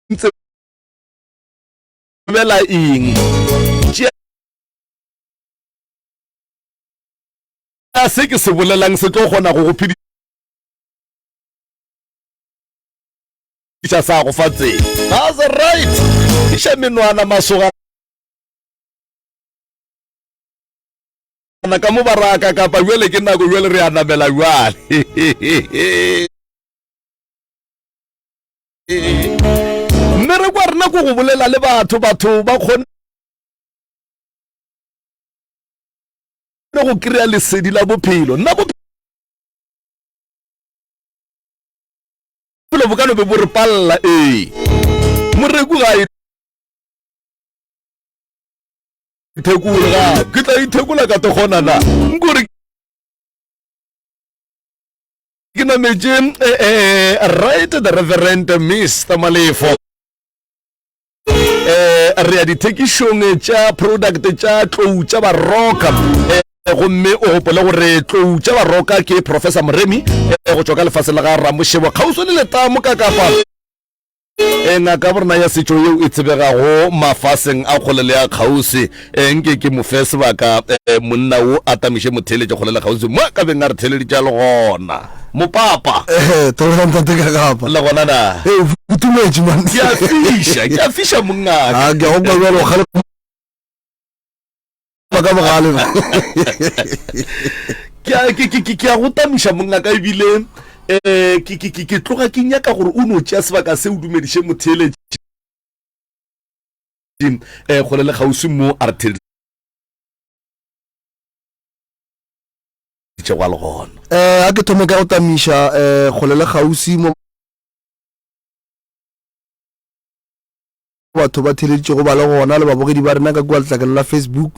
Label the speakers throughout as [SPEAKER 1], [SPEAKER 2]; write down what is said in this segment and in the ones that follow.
[SPEAKER 1] Ntsebela eng? Tšea se ke se bolelang se tlo kgona go go phediša sa go fa tsela. That's right. Iša menwana masogana ka mo baraka kapa bjale ke nako bjale re a namela bjale. Mmereko wa rena ko go bolela le batho, batho ba kgone go kry-a lesedi la bophelo. Nna bophelo bo ka no be bo re palela, ee. Moreku ga e ithekole ga ke tla ithekola ka tokgona na nkore Ke nametše eh, eh, right the Reverend Mr Malefo. Eh, re ya dithekišong tša product tša tlou tša baroka eh, gomme o gopole gore tlou tša baroka ke Professor Moremi eh, go tšwa ka lefaseng la ga Ramošebo kgauswi le letamo ka kapa E, ngaka borena ya setšo yeo e tsebegago mafaseng a kgole le a kgauswi. E, nke ke mo fe sebaka e, monna wo a tamiše motheeletše kgole le kgauswi mo a ka beng a re theeleditše a le gona. Mopapa.
[SPEAKER 2] Ehe, thobela ntate ka kapa.
[SPEAKER 1] Le gona na?
[SPEAKER 2] Ee, o futumetše man.
[SPEAKER 1] Ke a fiša, ke a fiša mongaka.
[SPEAKER 2] A ke a go kwa bjalo kgale ka bogale.
[SPEAKER 1] Ke a ke ke ke a go tamiša mongaka ebile eh ke ke ke tloga ke nyaka gore o no tšea sebaka se o dumediše motheeletši eh kgole le kgauswi mo a re theeleditše gwa le gona.
[SPEAKER 2] Eh a ke thome ka go tamiša eh kgole le kgauswi mo batho ba theeleditšego ba le gona le babogedi ba rena ka kua letlakeng la Facebook.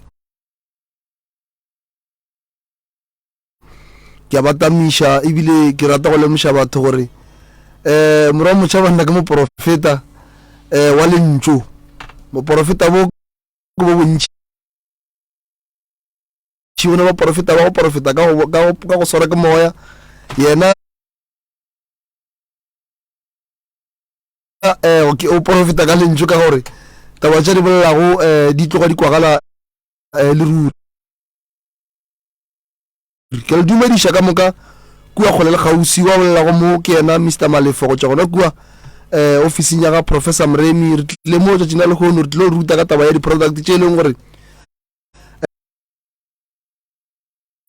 [SPEAKER 2] Ke a ba tamiša ebile ke rata go lemoša batho gore um morwa motšha banna ke moporofeta um wa lentšu. Moporofeta bo ke bo bontši go ne baporofeta ba go porofeta ka go, ka go, ka go swara ke moya yena eh, okay, o porofeta ka lentšu ka gore taba tša di bolelago eh, di tloga di kwagala eh, le ruri. Ke le dumediša ka moka kua kgole le kgauswi. Wa bolelago mo ke yena Mister Malefo go tšwa gona kua eh, ofising ya ga Professor Mremi. Re tlile mo tšatšing la lehono re tlilo ruta ka taba ya di-product tše e leng gore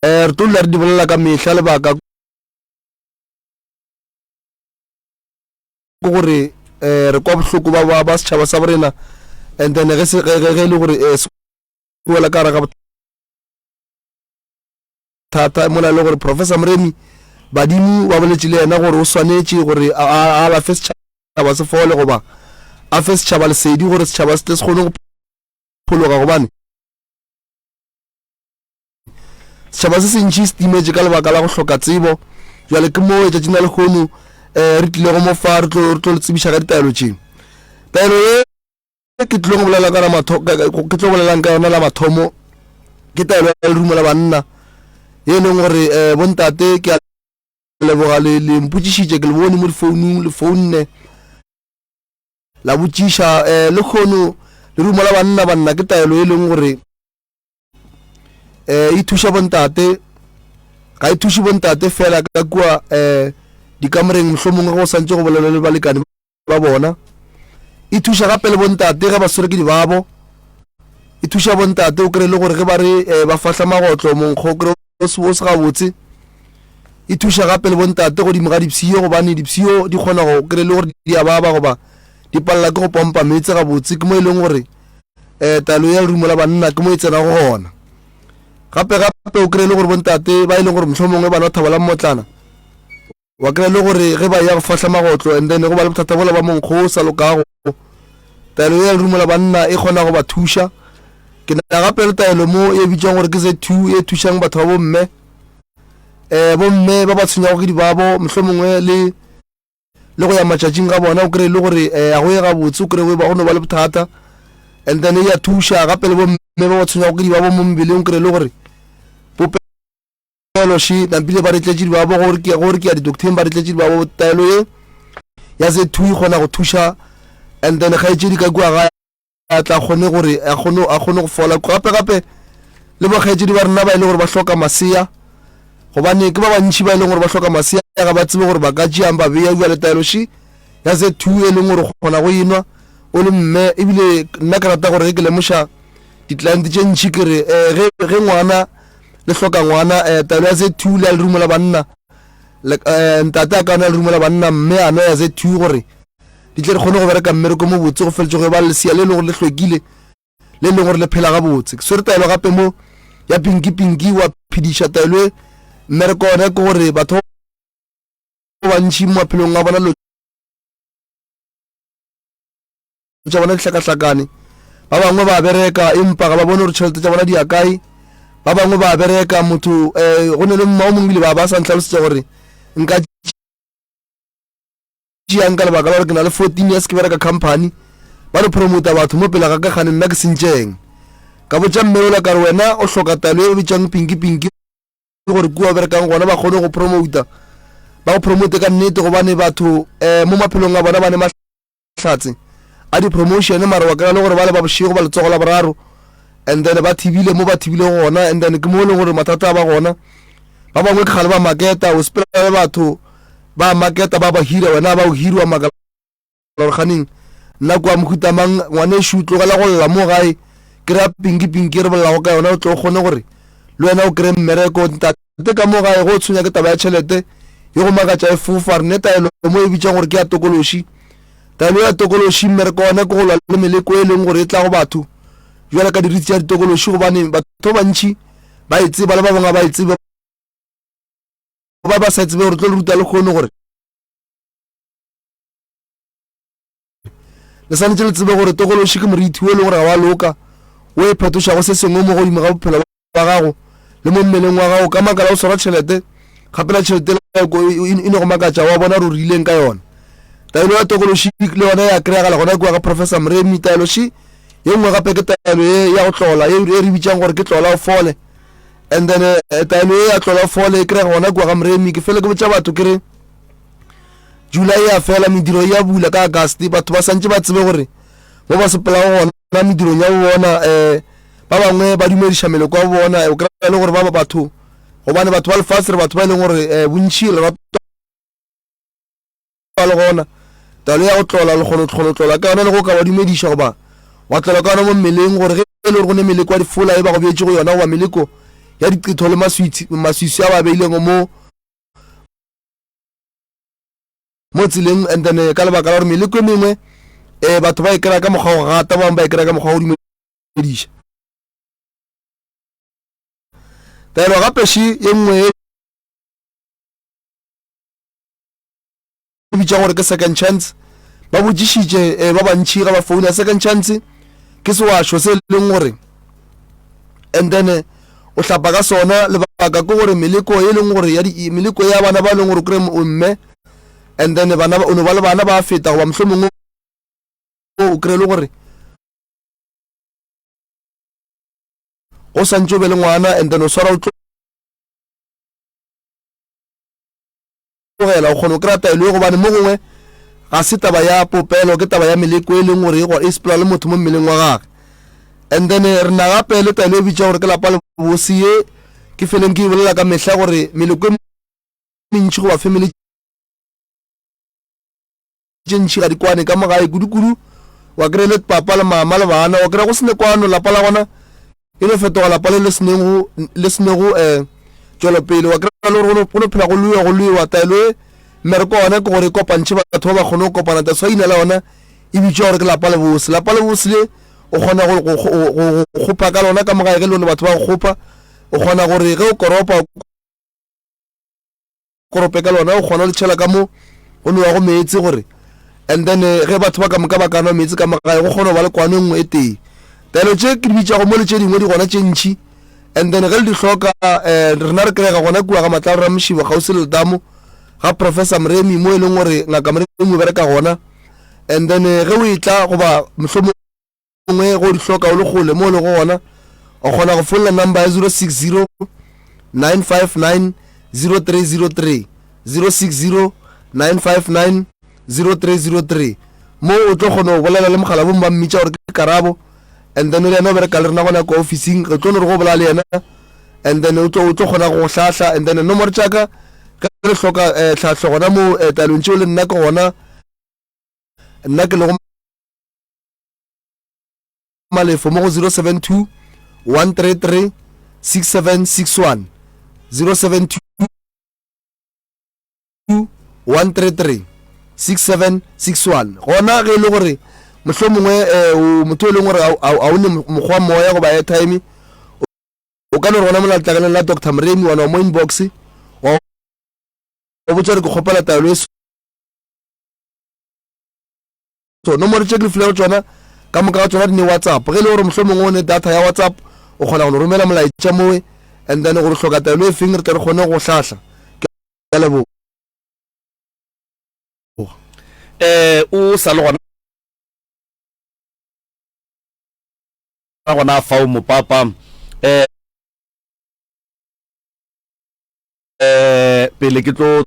[SPEAKER 2] eh, re tlo dula re di bolela ka mehla. Lebaka ke gore eh, re kwa bohloko ba ba ba setšhaba sa borena and then ge se ge ge e le gore eh, se wela ka gare ga bothata mola e le gore Professor Moremi badimo ba boletše le yena gore o swanetše gore a a alafe setšhaba se fole goba a fe setšhaba lesedi gore setšhaba se tle se kgone go phologa gobane Setšhaba se sentši se timetše ka lebaka la go hloka tsebo. Bjale ke mo letšatšing la lehono um re tlilego mo fa re tlo re tlo le tsebiša ka ditaelo tše. Taelo ye ke tlilong go bolela ka matho ke tlo bolelang ka yona la mathomo ke taelo ya lerumo la banna ye e leng gore um bontate ke a leboga le le mpotšišitše ke le bone mo difounung le founne la botšiša um lehono lerumo la banna banna ke taelo e leng gore eh e thuša bontate ga e thuše bontate fela ka kua eh dikamoreng mohlomongwe go santse go bolelwa le balekane ba bona e thuša gape le bontate ge ba swere ke dibabo e thuša bontate o kry le gore ge ba re eh, ba fahla magotlo monkgo o kry o se gabotse e thuša gape le bontate godimo ga dipshio gobane dipshio di kgona go kry le gore di a baba goba di palela ke go pompa meetse gabotse ke mo e leng gore um taelo ya lerumo la banna ke mo e tsenago gona. Gape gape o kry-e le gore bontate ba e leng gore mohlomongwe ba nwa thabo la mmotlana, wa kry-a le gore ge ba ya go fahla magotlo and then go ba le bothata bola ba monkgo o sa lokago, taelo ya lerumo la banna e kgona go ba thuša. Ke na gape le taelo mo e bitšwang gore ke Z2 e thušang batho ba bomme, um bomme ba ba tshwenyago ke dibabo mohlomongwe le le go ya matšatšing ga bona o kry-e le gore um a go ye gabotse o kry-e go no ba le bothata and then e ya thuša gape le bomme ba ba tshwenyago ke dibabo mo mebeleng o kry-e le gore popelo še nampile ba re tletše dibabo gore ke gore ke ya di-docteng ba re tletše dibabo taelo ye ya Z2 e kgona go thuša And then kgaetšedi ka kua gae a tla kgone gore a kgone a kgone go fola gape gape le bokgaetšedi ba rena ba e le gore ba hloka masea gobane ke ba bantši ba e leng gore ba hloka masea ga ba tsebe gore ba ka tšeang ba beya bjale taelo še ya Z2 e leng gore o kgona go enwa o le mme ebile nna ke rata gore ge ke lemoša di-client tše ntši ke re um ge ge ngwana le hloka ngwana um taelo ya Z2 le ya lerumo la banna um ntate a ka nwa lerumo la banna mme a nwa ya Z2 gore di tle re kgone go bereka mmereko mo botse go feletše go ba lesea le e leng gore le hlwekile le e leng gore le phela gabotse. Ke swere taelo gape mo ya pinki pinki wa phediša taelo e mmereko one ke gore batho ba bantši mo maphelong a bona dilo tša bona di hlakahlakane. Ba bangwe ba bereka empa ga ba bone gore tšhelete tša bona di ya kae. Ba bangwe ba bereka motho um go ne le mma o mongwe bile ba ba sa ntlhalosetša gore nka tšeang ka lebaka la gore ke na le 14 years ke bereka company ba no promota batho mo pele ga ka gane nna ke sentšeng ka botša mme ola ka re wena o hloka taelo e bitšang pinki pinki gore kua berekang gona ba kgone go promota ba go promote ka nnete gobane batho um mo maphelong a bona ba ne mahlatse a di-promotion mara wa kry-a le gore ba le ba bošego ba letsogo la boraro and then ba thibile mo ba thibile gona and then ke mo e leng gore mathata a ba gona ba bangwe ke gale ba maketa o sepela le batho ba maketa ba ba hira wena ba o hirwa makala gore kganeng nna kwa mohuta mang ngwanešu tlogela go lla mo gae kry-a pinki pinki re bolelago ka yona o tlo kgone gore le wena o kry-e mmereko ntate ka mo gae go tshwenya ke taba ya tšhelete ye go makatša e fofa re ne taelo mo e bitšang gore ke ya tokološi taelo ya tokološi mmereko one ke go lwa le meleko e leng gore e tla go batho jwale ka diriti tša ditokološi gobane batho ba bantši ba e tseba le ba bangwe ba e tsebe ba ba sa tsebe gore tlo le ruta le kgone gore le swanetše le tsebe gore tokološi ke morithi o e leng gore ga wa loka o e phetošago se sengwe mo godimo ga bophelo ba gago le mo mmeleng wa gago ka makala o swara tšhelete gapela tšhelete e ne go makatša wa bona ruri ileng ka yona taelo ya tokološi le yona ya kry-agala gona kua ga professor moremi taeloši ye nngwe gape ke taelo ye ya go tlola ye re bitsang gore ke tlola o fole and then eh, taelo ye ya tlola o fole e kry-aga gona kua ga moremi ke fele ke botša batho ke re July ya fela mediro ya bula ka August batho ba santše ba tsebe gore mo ba sepelago gona medirong ya bona um ba bangwe ba dumediša meloko ya bona o kry-a le gore ba ba batho gobane batho ba lefase re batho ba e leng gore um bontši lerato le gona talo ya go tlola le kgone go tlola ka yona le go ka ba dumediša goba wa tlola ka yona mo mmeleng gore ge e le gore go ne meleko ya difola e ba go beetše go yona goba meleko ya diqetho le maswiswi a ba beilego mo mo tseleng and then eh, ka lebaka la gore meleko e mengwe um batho ba e kry-a ka mokgwa go gata ba bangwe ba e kry-a ka mokgwa go dumediša taelo gape še ye nngwe e bitša gore ke second chance ba botšišitše eh, ba bantšhi ga ba founa second chance ke sewašo se e leng gore and then eh, o hlapa ka sona lebaka ke gore meleko e leng gore ya meleko ya bana ba leng gore o kry o mme and then bana o no ba le bana ba feta goba mohlomongwe o kry le gore o santse o be le ngwana and then o swara o tlogela o kgona go kry-a taelo ye gobane mo gongwe ga se taba ya popelo ke taba ya meleko e leng gore e sepela le motho mo mmeleng wa gage and then eh, re na gape le taelo e bitša gore ke lapa le bose ye ke feleng ke e bolela ka mehla gore meleko e mentši goba family tše ntši ga di kwane ka mo gae kudu-kudu wa kry le papa le mama le bana wa kry go sene kwano lapa la gona e no fetoga lapa le le senego le senego um tšwelopele wa kry le gore go no phela go lwewa go lwewa taelo e mmereko ona ke gore e kopantšhe batho ba ba kgone go kopana that's why ina la yona e bitšwa gore ke lapa le bose lapa le bose le o kgona go kgopha ka lona ka mo gae ge le lone batho ba go kgopha o kgona gore ge o koropa korope ka lona o kgona le tšhela ka mo go nowago meetse gore and then eh, ge batho ba ka moka ba ka nwa meetse ka magae go kgona go ba le kwano e nngwe e tee taelo tše ke di bitšago mo le tše dingwe di gona tše ntšhi and then ge le di hloka um rena re kry-ega gona kua ga matlalo ramošibo kgauswi le letamo ga professor moremi mo e leng gore ngaka moremi o bereka gona and then eh, ge o e tla goba mohlomongwe mongwe go di hloka o le kgole mo o lego gona o kgona go founela number ya 060 959 0303 060 959 0303. Mo o tlo kgona go bolela le mogala bo ba mmitša gore ke Karabo and then le yena o bereka le rena gona kwa ofising re tlo no re go bolela le yena and then o tlo o tlo kgona go go hlahla and then nomoro tša ka ge le hloka eh, tlhahlo gona mo eh, taelong tšeo le nna ke gona nna ke lego Malefo mo go 072 133 6761 072 133 6761 gona ge e le gore mohlomongwe eh, o motho e leng gore ga o ne mokgwa moya goba airtime o ka no re gona mola letlakaleng la Doctor Moremi wa no mo inbox wa botša gore ke kgopela taelo e so nomoro tše ke le filego tšona ka moka ga tšona di ne whatsapp ge e le gore mohlomongwe o ne data ya whatsapp o kgona go no romela molaetša mowe and then gore hloka taelo e feng re tle re kgone go hlahla ke a leboga
[SPEAKER 1] Eh, o sa le gona gona fao mopapa eh, eh, pele ke tlo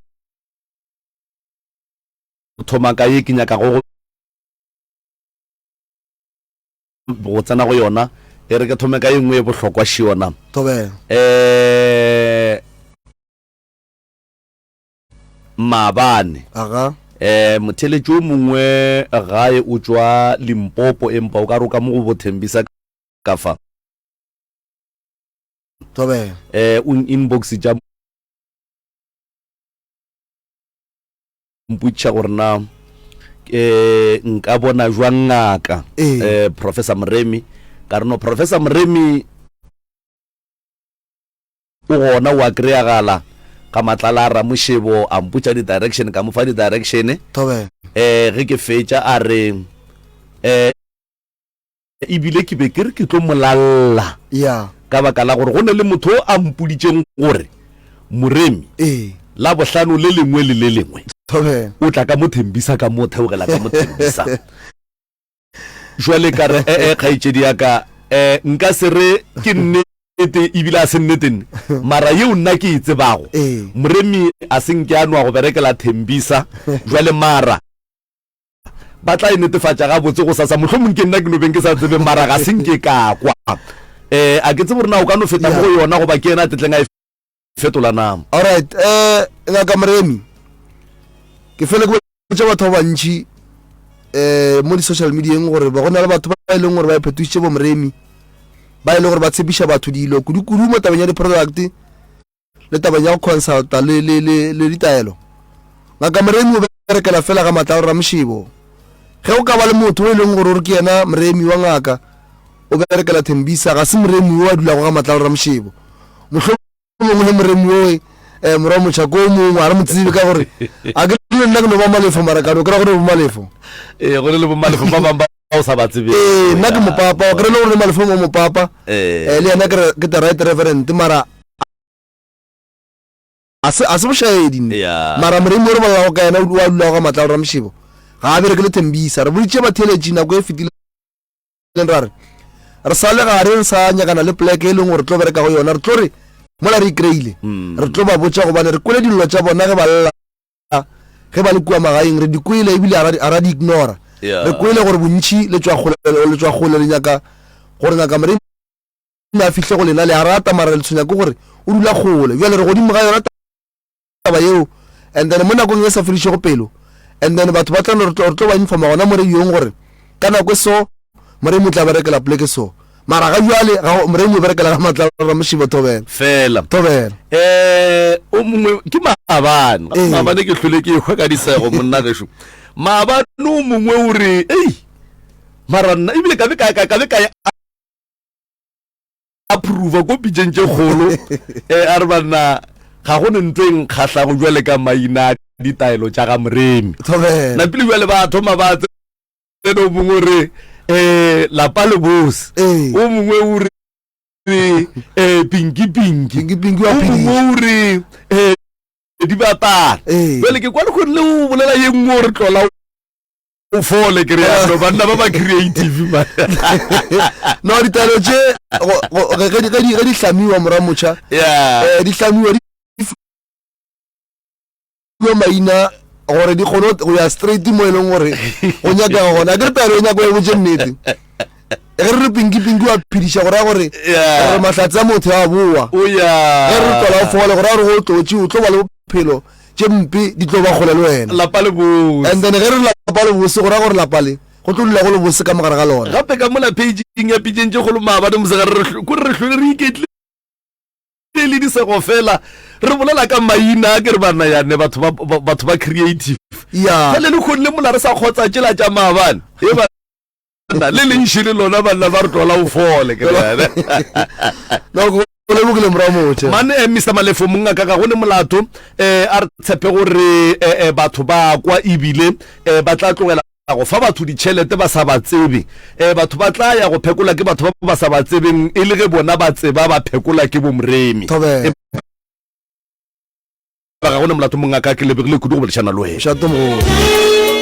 [SPEAKER 1] thoma ka ye ke nyakago go tsena go yona e re ke thome ka ye nngwe e bohlokwa še yona
[SPEAKER 2] Thobela.
[SPEAKER 1] um maabane
[SPEAKER 2] Aga.
[SPEAKER 1] um motheletši o mongwe gae o tšwa Limpopo empa o ka re o ka mo go bo Thembisa ka fa
[SPEAKER 2] Thobela.
[SPEAKER 1] um o inbox tša mpotšiša gore na eh nka bona jwang ngaka
[SPEAKER 2] Ee.
[SPEAKER 1] eh Professor Moremi ka re no Professor Moremi o gona o a kry-agala ga matlala a Ramošebo a mpotša di-direction ka mo fa di-direction
[SPEAKER 2] Thobela.
[SPEAKER 1] eh ge ke fetša a re eh Ebile ke be ke re ke tlo mo lalla.
[SPEAKER 2] Ya.
[SPEAKER 1] Ka baka la gore go ne le motho o a mpoditšeng gore, Moremi,
[SPEAKER 2] Ee.
[SPEAKER 1] Labohlano le lengwe le le lengwe
[SPEAKER 2] Thobela.
[SPEAKER 1] o tla ka mo Thembisa ka mo, theogela ka mo Thembisa. Jwale ka re, E-e, kgaetšedi ya ka, e, nka se re ke nnete ebile a se nnete nne, mara yeo nna ke e tsebago,
[SPEAKER 2] Ee.
[SPEAKER 1] Moremi a se nke a nwa go berekela Thembisa, jwale mara. Ba tla e netefatša gabotse gosasa. Mohlomong ke nna ke no beng ke sa tsebe, mara ga se nke ka kwa. Um a ke tsebe gore na o ka no feta mo go yona goba ke yena a tletleng a e fetola na.
[SPEAKER 2] Alright, eh Ngaka Moremi, ke fele ke botša batho ba bantši eh mo di-social medieng gore ba go na le batho ba e leng gore ba iphetošitše bo Moremi, ba e leng gore ba tshepiša batho dilo kudu-kudu mo tabeng ya di-product. le tabeng ya go consulta le, le, le, le ditaelo. Ngaka Moremi o berekela fela ga matla a Ramošebo. Ge go ka ba le motho o e leng gore o re ke yena Moremi wa ngaka, o berekela Thembisa, ga se Moremi o a dulago ga matla a Ramošebo. Mohlomongwe Moremi owe eh, morwa motšha ko mongwe a re mo tsebe ka gore a ke le nna ke no ba malefo mara ka no kry-a gore bo malefo.
[SPEAKER 1] Ee, go le le bo malefo ba bangwe ba o sa ba tsebeng.
[SPEAKER 2] Ee, nna ke mopapa, o kry-e le gore malefo mo mopapa,
[SPEAKER 1] Ee.
[SPEAKER 2] eh, le yena ke re ke the right reverend mara a se a se bošaedi nne
[SPEAKER 1] Yeah.
[SPEAKER 2] mara moremi o re bolelago ka yena o a dulago ga matla ramošebo ga a bereke le thembisa re boditše batheeletši nako e fetileng ra re re sa le gare re sa nyakana le poleke e leng gore re tlo bereka go yona re tlo re mola re ikreile re tlo ba botša gobane re kwele dillo tša bona ge ba lla ge ba le kua magaeng re di kwele ebile a ra di ignora
[SPEAKER 1] Yeah.
[SPEAKER 2] re kwele gore bontši le tšwa kgole le tšwa kgole le nyaka gore ngaka moremi a fihle go lena le a rata mara le tshwenya ke gore o dula kgole bjale re godimo ga yona taba yeo and then mo nakong e sa fedišego pelo and then batho ba tla no re tlo re tlo ba informa gona mo radiong gore ka nako e so Moremi o tla berekela poleke so mara ga bjale ga go- Moremi o berekela ga matla Ramošibo Thobela
[SPEAKER 1] fela
[SPEAKER 2] Thobela
[SPEAKER 1] eh o mongwe ke maabane
[SPEAKER 2] Ee.
[SPEAKER 1] maabane ke hlole ke hwa ka disego monna gešo maabane o mongwe o re ei mara nna ebile ka be ka ka ka be ka e approva ko pitšeng tše kgolo eh a re banna ga go ne ntho e nkgahlago jwale ka maina a ditaelo tša ga Moremi
[SPEAKER 2] Thobela
[SPEAKER 1] napile bjale ba thoma ba tsena o mongwe o re um lapa le bose
[SPEAKER 2] Ee.
[SPEAKER 1] o mongwe o re um pinki pinki
[SPEAKER 2] Pinki Pinki wa
[SPEAKER 1] o mongwe
[SPEAKER 2] phediša.
[SPEAKER 1] o re um di bapala
[SPEAKER 2] Ee.
[SPEAKER 1] jale ke kwa le kgonle o bolela ye nngwe o re tlola o fole ke re yalo banna ba ba creative man
[SPEAKER 2] no ditaelo tše go- go- ge ge di- ge di ge di hlamiwa mora motšha
[SPEAKER 1] yeah
[SPEAKER 2] eh, di hlamiwa di fiwa maina. gore di kgone go ya straight mo e leng gore go nyakega gona. A ke re taelo e nyako e botše nnete. Ge re re pinki pinki wa phediša go raya gore gore mahlatse a motho a boa. Ge re re tlola o fole go raya gore go tlotše o tlo ba le bophelo tše mpe di tlo ba kgole le wena.
[SPEAKER 1] Lapa le bose.
[SPEAKER 2] And then ge re re lapa le bose go raya gore lapa le go tlo dula go le bose ka mogare ga lona.
[SPEAKER 1] Gape ka mola paging ya pitšeng tše kgolo maabane mosegare re kore re hlwele re iketlile le disego fela re bolela ka maina a ke re banna yane batho ba batho ba creative.
[SPEAKER 2] Ya.
[SPEAKER 1] Fela le kgonne mola re sa kgotsa tšela tša maabane. E banna le lentši le lona banna ba re tlola o fole ke re.
[SPEAKER 2] No go lebogile morwa motho.
[SPEAKER 1] Man eh, Mr Malefo mongaka ga go ne molato eh a re tshepe gore eh, eh, batho ba kwa ebile eh, ba tla tlogela go fa batho ditšhelete ba sa ba tsebe. Eh, batho ba tla ya go phekola ke batho ba ba sa ba tsebeng e le ge bona ba tseba ba phekola ke bomoremi.
[SPEAKER 2] Thobela.
[SPEAKER 1] Ga go ne molato mongaka ke lebogile kudu go boledišana le wena.
[SPEAKER 2] Mošato mogolo.